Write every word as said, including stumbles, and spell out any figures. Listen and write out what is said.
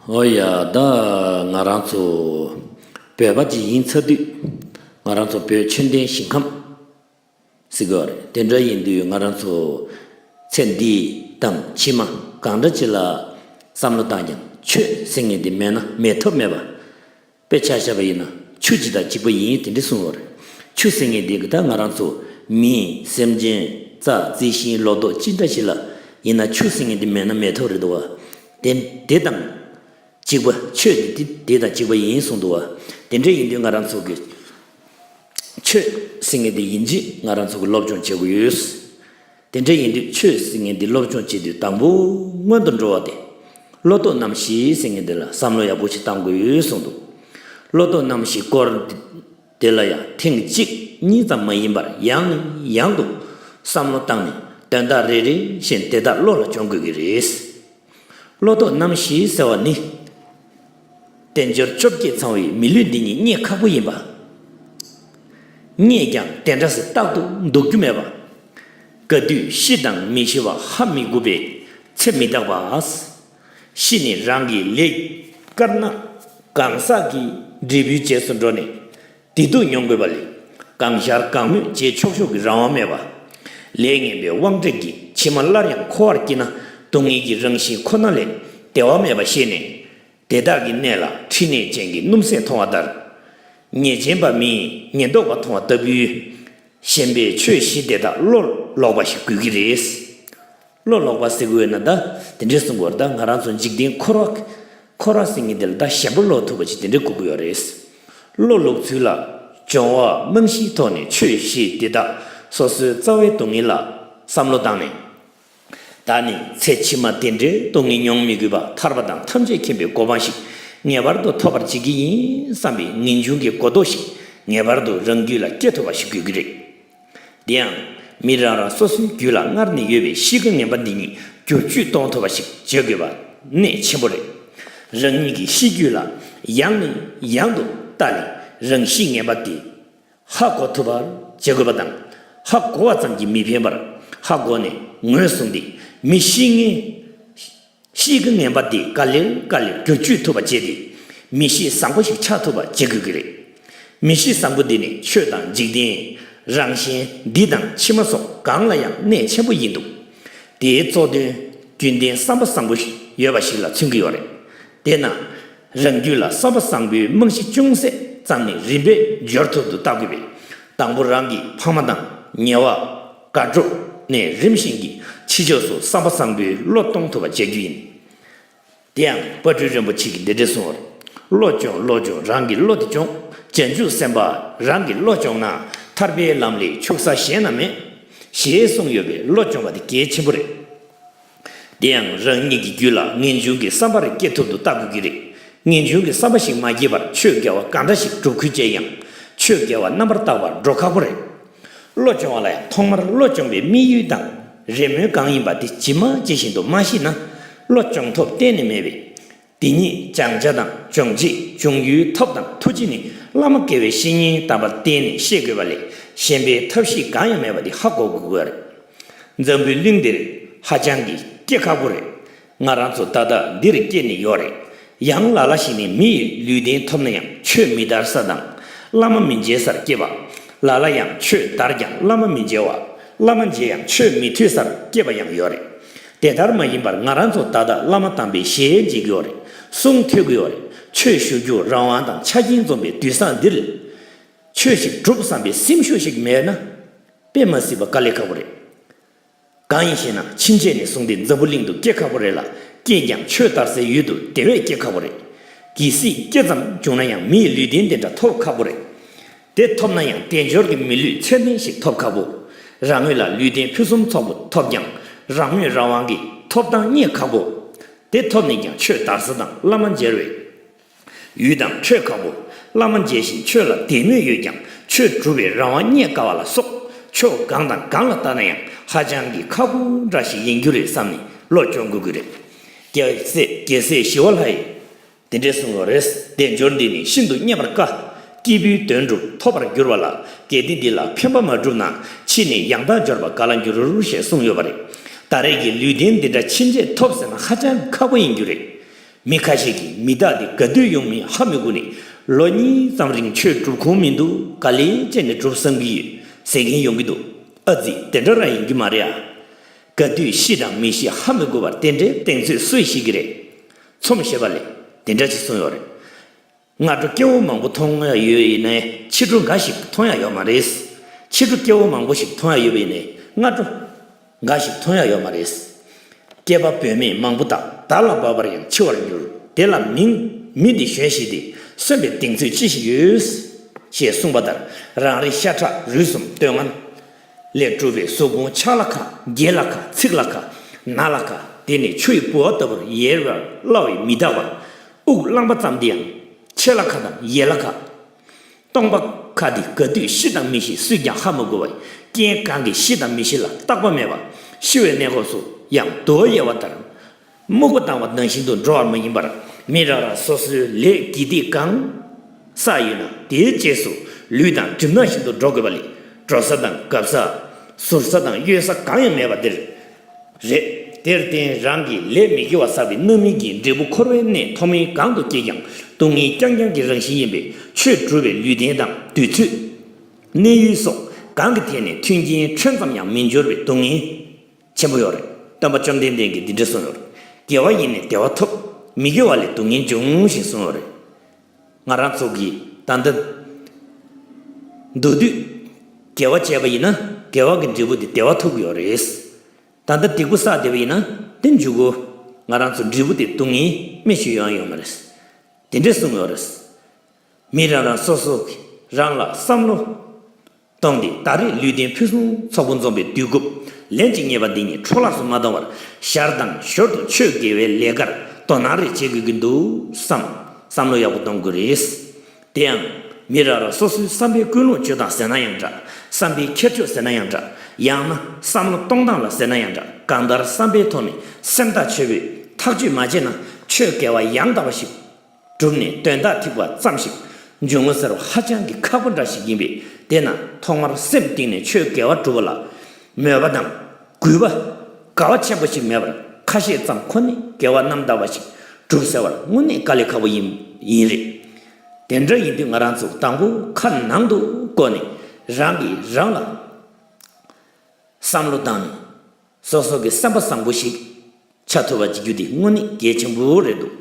ཨོ་ཡ། ད་ང་རང་ཚོ་བོད་པ་ཅིག་ཡིན་ཚར་དུས། ང་རང་ཚོ་བོད་ཆོས་ལྡན་ཞིང་ཁམས་ཟེར་གི་ཡོད་རེད། དེ་འདྲ་ཡིན་དུས་ང་རང་ཚོ་ཚེ་འདི་དང་ཕྱི་མ་གང་འདྲ་ཅིག་ལ་བསམ་བློ་བཏང་ཀྱང་ཆོས་ཟེར་མཁན་དེ་མེད་ན་མེད་ཐབས་མེད་པ། དཔེ་ཆ་བཞག་པ་ཡིན་ན་ཆུ་ཇི་ལྟར་གཅིག་པ་ཡིན། དེ་འདྲ་གསུངས་པ་རེད། ཆུ་ཟེར་མཁན་དེ་གི་ད་ང་རང་ཚོ་མི་སེམས་ཅན་རྩྭ་རྩི་ཤིང་ལོ་ཏོག་ཅི་འདྲ་ཞིག་ལ་ཡིན་ན་ཆུ་ཟེར་མཁན་དེ་མེད་ན་མེད་ཐབས་རེད་འདུག་བ། དེ་དེ་དང་གཅིག་པ། ཆོས་དེ་དེ་དེ་དང་གཅིག་པ་ཡིན་གསུངས་འདུག་བ། དེ་འདྲ་ཡིན་དུས་ང་རང་ཚོ་གི་ཆོས་ཟེར་མཁན་དེ་ཡིན་གཅིག་ང་རང་ཚོ་གི་སློབ་སྦྱོང་བྱེད་དགོས་ཡོད། དེ་འདྲ་ཡིན་དུས་ཆོས་ཟེར་མཁན་འདི་སློབ་སྦྱོང་བྱེད་དུས་དང་པོ་སྔོན་དུ་འགྲོ་བ་དེ། བློ་ལྡོག་རྣམ་བཞི་ཟེར་མཁན་འདི་ལ་བསམ་བློ་ཡག་པོ་ཞིག་གཏང་དགོས་གསུངས་འདུག་བློ་ལྡོག་རྣམ་བཞིའི་སྐོར་དེ་ལ་ཡང་ཐེངས་གཅིག་གཉིས་ཙམ་མ་ཡིན་པར་ཡང་ནས་ཡང་དུ་བསམ་བློ་བཏང་ནས་དོན་དག་རེ་རེ་བཞིན་དེ་དག་བློ་ལ་སྦྱོང་དགོས་ཀྱི་རེད། བློ་ལྡོག་རྣམ་བཞི་ཟེར་བ་ནི། དལ་འབྱོར་བཅོ་བརྒྱད་ཚང་བའི་མི་ལུས་འདི་ཉིད་རྙེད་ཁག་པོ་ཡིན་པ། རྙེད་ཀྱང་དེ་འདྲ་སེ་རྟག་ཏུ་འདུག་རྒྱུ་མེད་པ། ག་དུས་ཤི་དང་མི་ཤི་བ་ཧ་མི་གོ་བས་ཚེ་མི་རྟག་པ། ཤི་ནས་རང་གི་ལས་དཀར་ནག་གང་ཟག་གི་འབྲས་བུའི་རྗེས་སུ་འགྲོ་ནས། བདེ་སྡུག་མྱོང་དགོས་པ་ལས། གང་ཤར་གང་མོས་བྱེད་ཆོག་ཆོག་གི་རང་དབང་མེད་པ། ལས་ངན་པའི་དབང་སྒྲིབ་ཀྱིས་ཕྱི་མ་སླར་ཡང་འཁོར་བར་སྐྱེས་ན་སྡུག་བསྔལ་གྱི་རང་བཞིན་ཁོ་ན་ལས་བདེ་བ་མེད་པ་ཤེས་ནས། དེ་དག་གི་གནས་ལ་མཁྲིས་ནད་ཅན་གྱི་སྣུམ་ཟད་མཐོང་བ་ལྟར། ཉེས་ཅན་པ་མིས་ཉེན་རྟོག་པ་མཐོང་བ་ལྟ་བུའི་ཞེན་པའི་ཆོས་བཞི་དེ་དག་བློ་ལོག་པ་ཞིག་དགོས་ཀྱི་རེད། བློ་ལོག་པ་ཟེར་དགོས་ན་ད་དེ་འདྲའི་གསུང་དགོས་རེད། ད་ང་རང་ཚོ་འཇིག་རྟེན་འཁོར་བ། འཁོར་བ་ཟེར་མཁན་དེ་ལ་ད་ཞེན་པ་ལོག་ཐུབ་པ་ཅིག་དེ་འདྲའི་དགོས་ཀྱི་ཡོད་རེད། བློ་ལོག་ཚུལ་ལ། སྦྱོང་བ་རྨང་གཞིའི་ཐོག་ནས་ཆོས་བཞི་དེ་དག་སོ་སོའི་རྩ་བའི་སྡུག་བསྔལ་ལ་བསམ་བློ་བཏང་ནས། ད་ནི་ཚེ་ཕྱི་མ་དེ་འདྲའི་སྡུག་བསྔལ་མྱོང་མི་དགོས་པ་ཐར་པ་དང་ཐམས་ཅད་མཁྱེན་པའི་གོ་འཕང་ཞིག་ངེས་པར་དུ་ཐོབ་པར་བྱེད་ཀྱི་ཡིན་བསམ་པའི་ངེས་འབྱུང་གི་གོ་རྟོགས་ཤིག་ངེས་པར་དུ་རང་རྒྱུད་ལ་སྐྱེ་ཐུབ་པ་ཞིག་དགོས་ཀྱི་རེད། དེ་ཡང་། མི་རང་རང་སོ་སོའི་རྒྱུད་ལ་སྔར་ནས་ཡོད་པའི་གཤིས་ཀ་ངན་པ་འདི་ཉིད་བསྒྱུར་བཅོས་གཏོང་ཐུབ་པ་ཞིག་བྱེད་དགོས་པ་གནད་ཆེན་པོ་རེད། རང་ཉིད་ཀྱི་གཤིས་རྒྱུད་ལ་ཡང་ནས་ཡང་དུ་བལྟ་ནས་རང་གཤིས་ངན་པ་དེ་ཧ་གོ་ཐུབ་པར་བྱེད་དགོས་པ་དང་། ཧ་གོ་བ་ཙམ་གྱིས་མི་ཕན་པར་ཧ་གོ་ནས་ངོས་བཟུང་སྟེ་མི་གཤིས་ངན། གཤིས་ཀ་ངན་པ་དེ་ག་ལེར་ག་ལེར་བསྒྱུར་བཅོས་ཐུབ་པ་བྱས་ཏེ། མི་གཤིས་བཟང་པོ་ཞིག་ཆགས་ཐུབ་པ་བྱེད་དགོས་ཀྱི་རེད། མི་གཤིས་བཟང་པོ་འདི་ནི་ཆོས་དང་འཇིག་རྟེན། རང་གཞན་འདི་དང་ཕྱི་མ་སོགས་གང་ལ་ཡང་གནད་ཆེན་པོ་ཡིན་འདུག་དེའི་གཙོ་དོན་རྒྱུན་ལྡན་བསམ་པ་བཟང་པོ་ཞིག་ཡོད་པ་ཞིག་ལ་མཚོན་གྱི་ཡོད་རེད། དེས་ན། རང་རྒྱུད་ལ་བསམ་པ་བཟང་པོའི་རྨང་གཞི་ཅུང་ཟད་ཙམ་ནས་རིམ་པས་འབྱོར་ཐུབ་ཏུ་བལྟ་དགོས་པས། དང་པོ་རང་གི་ཕ་མ་དང་ཉེ་བ། དགའ་གྲོགས་ནས་རིམ་བཞིན་གྱིས་ཕྱི་ཕྱོགས་སུ་བསམ་པ་བཟང་པོའི་བློ་གཏོང་ཐུབ་པ་བྱ་རྒྱུ་ཡིན། དེ་ཡང་དཔལ་སྤྲུལ་རིན་པོ་ཆེ་གིས་འདི་འདྲ་གསུངས་པ་རེད། བློ་སྦྱོང་བློ་སྦྱོང་རང་གི་བློ་དེ་སྦྱོང་། བྱང་ཆུབ་སེམས་དཔའ་རང་གི་བློ་སྦྱོང་ན། ཐར་པའི་ལམ་ལས་འཆུག་ས་གཞན་ན་མེད། ཞེས་གསུངས་ཡོད་པས་བློ་སྦྱོང་བ་དེ་གལ་ཆེན་པོ་རེད། དེ་ཡང་རང་ཉིད་ཀྱི་རྒྱུད་ལ་ངེས་འབྱུང་གི་བསམ་པ་རེ་སྐྱེ་ཐུབ་ཏུ་བལྟ་དགོས་ཀྱི་རེད། ངེས་འབྱུང་གི་བསམ་པ་ཞིག་མ་སྐྱེས་པར་ཆོས་དགེ་བ་གང་འདྲ་ཞིག་སྒྲུབ་ཁུལ་བྱས་ཡང་། ཆོས་དགེ་བ་རྣམ་པར་དག་པར་འགྲོ་ཁག་པོ་རེད། བློ་སྦྱོང་བ་ལ་ཡང་ཐོག་མར་བློ་སྦྱོང་བའི་དམིགས་ཡུལ་དང་རེ་སྨོན་གང་ཡིན་པ་དེ་ཇི་མ་ཇི་བཞིན་དུ་མ་ཤེས་ན། བློ་སྦྱོང་ཐབས་གཏན་ནས་མེད་པས། དེ་ཉིད་སྦྱང་བྱ་དང་སྦྱོང་བྱེད་སྦྱོང་ཡུལ་ཐབས་དང་ཐུགས་རྗེ་ནི་བླ་མ་དགེ་བའི་བཤེས་གཉེན་དམ་པར་བསྟེན་ནས་ཤེས་དགོས་པ་ལས་གཞན་པའི་ཐབས་ཤེས་གང་ཡང་མེད་པ་འདི་ཧ་གོ་དགོས་ཀྱི་རེད། འཛམ་བུའི་གླིང་འདིར་ཧ་ཅང་གི་སྐྱེ་ཁག་པོ་རེད། ང་རང་ཚོ་ད་ལྟ་འདིར་སྐྱེས་ནས་ཡོད་རེད། ཡང་ལ་ལ་ཞིག་ནས་མི་ཡི་ལུས་རྟེན་ཐོབ་ན་ཡང་ཆོས་མི་དར་ས་དང་བླ་མ་མི་མཇལ་སར་སྐྱེས་པ། ལ་ལ་ཡང་ཆོས་དར་ཀྱང་བླ་མ་མི་མཇལ་བ། བླ་མ་མཇལ་ཡང་ཆོས་མི་ཐོས་སར་སྐྱེས་པ་ཡང་ཡོད་རེད། དེ་ལྟར་མ་ཡིན་པར་ང་རང་ཚོ་ད་ལྟ་བླ་མ་དམ་པའི་ཞལ་མཇལ་གྱི་ཡོད་རེད། གསུང་ཐོས་ཀྱི་ཡོད་རེད། ཆོས་ཞུ་རྒྱུ་རང་དབང་དང་ཆ་རྐྱེན་འཛོམས་པའི་དུས་བཟང་འདིར། ཆོས་ཤིག་སྒྲུབ་བསམ་པའི་སེམས་ཤུགས་ཤིག་མེད་ན། དཔེ་མ་སྲིད་པ་དཀའ་ལས་ཁག་པོ་རེད། གང་ཡིན་ཞེ་ན་ཕྱིན་ཆད་ནས་བཟུང་སྟེ་འཛམ་བུ་གླིང་དུ་སྐྱེ་ཁག་པོ་རེད་ལ། སྐྱེས་ཀྱང་ཆོས་དར་སའི་ཡུལ་དུ་དེ་བས་སྐྱེ་ཁག་པོ་རེད། གལ་སྲིད་སྐྱེས་ཙམ་བྱུང་ན་ཡང་མིའི་ལུས་རྟེན་དེ་འདྲ་ཐོབ་ཁག་པོ་རེད། དེ་ཐོབ་ན་ཡང་དལ་འབྱོར་གྱི་མི་ལུས་ཚད་ལྡན་ཞིག་ཐོབ་ཁག་པོ། རང་ངོས་ལ་ལུས་རྟེན་ཕུན་སུམ་ཚོགས་པོ་ཐོབ་ཀྱང་རང་མོས་རང་དབང་གིས་ཐོབ་ཐང་རྙེད་ཁག་པོ། དེ་ཐོབ་ནས་ཀྱང་ཆོས་དར་ས་དང་བླ་མ་མཇལ་བའི་ཡུལ་དང་འཕྲད་ཁག་པོ། བླ་མ་མཇལ་ཞིང་ཆོས་ལ་དད་མོས་ཡོད་ཀྱང་ཆོས་སྒྲུབ་པའི་རང་དབང་རྙེད་དཀའ་བ་ལ་སོགས་ཕྱོགས་གང་དང་གང་ལ་བལྟ་ན་ཡང་ཧ་ཅང་གི་ཁག་པོ་འདྲ་ཞིག་ཡིན་རྒྱུ་རེད་བསམ་ནས་བློ་སྐྱོང་དགོས་ཀྱི་རེད། རྒྱལ་སྲས་རྒྱལ་སྲས་ཞི་བ་ལྷ་ཡིས། དེ་འདྲའི་གསུངས་པ་རེད། དལ་འབྱོར་འདི་ནི་ཤིན་ཏུ་རྙེད་པར་དཀའ། སྐྱེས་བུའི་དོན་སྒྲུབ་ཐོབ་པར་འགྱུར་བ་ལ། གལ་ཏེ་འདི་ལ་ཕན་པ་མ་བསྒྲུབས་ན། ཕྱིས་ནས་ཡང་དག་འབྱོར་པ་ག་ལ་འགྱུར་ཞེས་གསུངས་ཡོད་པ་རེད། ད་རེས་ཀྱི་ལུས་རྟེན་འདི་འདྲ་ཕྱིན་ཆད་ཐོབ་ཟེར་ན་ཧ་ཅང་ཁག་པོ་ཡིན་རྒྱུ་རེད། མི་ཁ་ཤས་ཀྱིས་མི་རྟག་འདི་ག་དུས་ཡོང་མིན་ཧ་མི་གོ་ནས། ལོ་གཉིས་ཙམ་རིང་ཆོས་སྒྲུབ་ཁོམ་མི་འདུག། ག་ལེ་བྱས་ནས་སྒྲུབ་བསམ་གྱི་ཡོད་ཟེར་མཁན་ཡོང་གི་འདུག། ཨ་ཙི། དེ་འདྲ་རང་ཡིན་གྱི་མ་རེད་ཨ། ག་དུས་ཤི་དང་མི་ཤི་ཧ་མི་གོ་བར་དེ་འདྲའི་གཏན་ཚོད་སུས་ཤེས་ཀྱི་རེད། ཚོམས་ཞེས་པ་ལས་དེ་འདྲ་ཞིག་གསུངས་ཡོད་རེད། སྔ་དྲོ་སྐྱེ་བོ་མང་པོ་མཐོང་ཡ་ཡོད་ཡིན་ནའི་ཕྱི་དྲོ་འགའ་ཞིག་མཐོང་ཡ་ཡོད་མ་རེད། ཕྱི་དྲོ་སྐྱེ་བོ་མང་པོ་ཞིག་མཐོང་ཡ་ཡོད་པ་ཡིན་ནའི་སྔ་དྲོ་འགའ་ཞིག་མཐོང་ཡ་ཡོད་མ་རེད། སྐྱེས་པ་བུད་མེད་མང་པོ་དག་བདག་ལ་བབ་པར་ཡང་འཆི་བར་འགྱུར། དེ་ལ་མིང་མི་འདི་གཞོན་ཞིག་སྟེ་གསོན་པའི་གདེང་ཚོད་ཅི་ཞིག་ཡོད། ཞེས་གསུངས་པ་ལྟར་རང་རེའི་ཤ་ཁྲག་རུས་གསུམ་སྟོད་ངན་ལས་གྲུབ་པའི་གཟུགས་ཕུང་ཆགས་ལ་ཁ། འགྱེལ་ལ་ཁ། ཚིག་ལ་ཁ། ན་ལ་ཁ། དེ་ནི་ཆུ་ཡི་ལྦུ་བ་ལྟ་བུར་ཡལ་བར་སླ་བའི་མི་རྟག་པ། དབུགས་རླངས་པ་ཙམ་དེ་ཡང་ཆད་ལ་ཁ་དང་ཡལ་ལ་ཁ། སྟོང་པ་ཁ་འདི་ག་དུས་ཤི་དང་མི་ཤི་སུས་ཀྱང་ཧ་མ་གོ་བས། རྐྱེན་གང་གིས་ཤི་དང་མི་ཤི་ལ་བརྟག་པ་མེད་པ། ཤི་བའི་གནས་སྐབས་སུ་ཡང་དུ་བ་ཡལ་བ་ལྟར་སྨུག་པ་ལྡང་བ་ནང་བཞིན་དུ་འགྲོ་བར་མ་ཡིན་པར། མི་རང་རང་སོ་སོའི་ལས་དགེ་སྡིག་གང་བསགས་ཡོད་ན་དེའི་རྗེས་སུ་ལུས་དང་གྲིབ་ནག་བཞིན་དུ་འགྲོ་དགོས་པ་ལས། འགྲོ་ས་དང་འགབ་ས། ཟུར་ས་དང་གཡོལ་ས་གང་ཡང་མེད་པ་འདིར་རེད། དེར་བརྟེན་རང་གིས་ལས་མི་དགེ་བ་བསགས་པའི་རྣམ་སྨིན་གྱི་འབྲས་བུ་འཁོར་བའི་གནས་མཐོ་དམན་གང་དུ་སྐྱེས་ཀྱང་སྡུག་བསྔལ་རྐྱང་རྐྱང་གི་རང་བཞིན་ཡིན་པས། ཆོས་སྒྲུབ་པའི་ལུས་རྟེན་དང་དུས་ཚོད། གནས་ཡུལ་སོགས་གང་གི་ཐད་ནས་མཐུན་རྐྱེན་ཕྲན་ཙམ་ཡང་མི་འབྱོར་བའི་སྡུག་བསྔལ་ཆེན་པོ་ཡོད་རེད། སྟོན་པ་བཅོམ་ལྡན་འདས་ཀྱིས་འདི་འདྲ་གསུངས་ཡོད་རེད། དགེ་བ་ཡིས་ནི་བདེ་བ་ཐོབ། མི་དགེ་བ་ལས་སྡུག་བསྔལ་འབྱུང་ཞེས་གསུངས་ཡོད་རེད། ང་རང་ཚོ་གིས་ད་ལྟ་མདོར་བསྡུས་དགེ་བ་བྱས་པ་ཡིན་ན་དགེ་བ་གི་འབྲས་བུ་དེ་བདེ་བ་ཐོབ་ཀྱི་ཡོད་རེད། ད་ལྟ་སྡིག་པ་བསགས་བསྡད་པ་ཡིན་ན་དེ་མཇུག་གུ་ང་རང་ཚོ་འབྲས་བུ་དེ་སྡུག་བསྔལ་སྨྲོས་ཤིག་ཡོང་ཡོད་མ་རེད། དེ་འདྲས་གསུངས་ཡོད་རེད། མི་རང་རང་སོ་སོ་གིས་རང་ལ་བསམ་བློ་གཏོང་སྟེ། ད་རེས་ལུས་རྟེན་ཕུན་སུམ་ཚོགས་པོ་འཛོམས་པའི་དུས་སྐབས་ལན་གཅིག་རྙེད་པ་འདི་ཉིད་འཕྲོ་བརླག་ཏུ་མ་གཏོང་བར་ཞར་དང་ཞོར་དུ་ཆོས་དགེ་བའི་ལས་ཀར་དོ་སྣང་རེ་བྱེད་དགོས་ཀྱི་འདུག་བསམ། བསམ་བློ་ཡག་པོ་གཏོང་དགོས་རེད། དེ་ཡང་མི་རང་རང་སོ་སོའི་བསམ་པའི་ཀུན་སློང་བཅོས་སྟངས་ཟེར་ན་ཡང་འདྲ། བསམ་པའི་ཁྱད་ཆོས་ཟེར་ན་ཡང་འདྲ། ཡང་ན་བསམ་བློ་གཏོང་སྟངས་ལ་ཟེར་ན་ཡང་འདྲ། གང་ལྟར་བསམ་པའི་ཐོག་ནས་སེམས་ཐག་ཆོད་པོས་ཐག་གཅོད་མ་བྱས་ན་ཆོས་དགེ་བ་ཡང་དག་པ་ཞིག་བསྒྲུབས་ནས་དོན་དག་ཐིག་པ་ཙམ་ཞིག་འབྱུང་ངོ་ཟེར་བ་ཧ་ཅང་གི་ཁག་པོ་འདྲ་ཞིག་ཡིན་པས། དེས་ན་ཐོག་མར་སེམས་གཏིང་ནས་ཆོས་དགེ་བ་སྒྲུབ་པ་ལ་མོས་པ་དང་གུས་པ་དགའ་བ་ཆེན་པོ་ཞིག་མེད་པར་ཁ་ཤས་ཙམ་ཁོ་ནས་དགེ་བ་རྣམ་དག་པ་ཞིག་སྒྲུབ་ཟེར་བར་དངོས་གནས་དཀའ་ལས་ཁག་པོ་ཡིན་ཡིན་རེད། དེ་འདྲ་ཡིན་དུས་ང་རང་ཚོ་དང་པོ་ཁ་ནང་དུ་བསྐོར་ནས་རང་གིས་རང་ལ་བསམ་བློ་བཏང་ནས་སོ་སོ་གི་སེམས་པ་བཟང་པོ་ཞིག་ཆགས་ཐུབ་པ་བྱེད་རྒྱུ་དེ་དངོས་གནས་གལ་ཆེན་པོ་རེད་འདུག།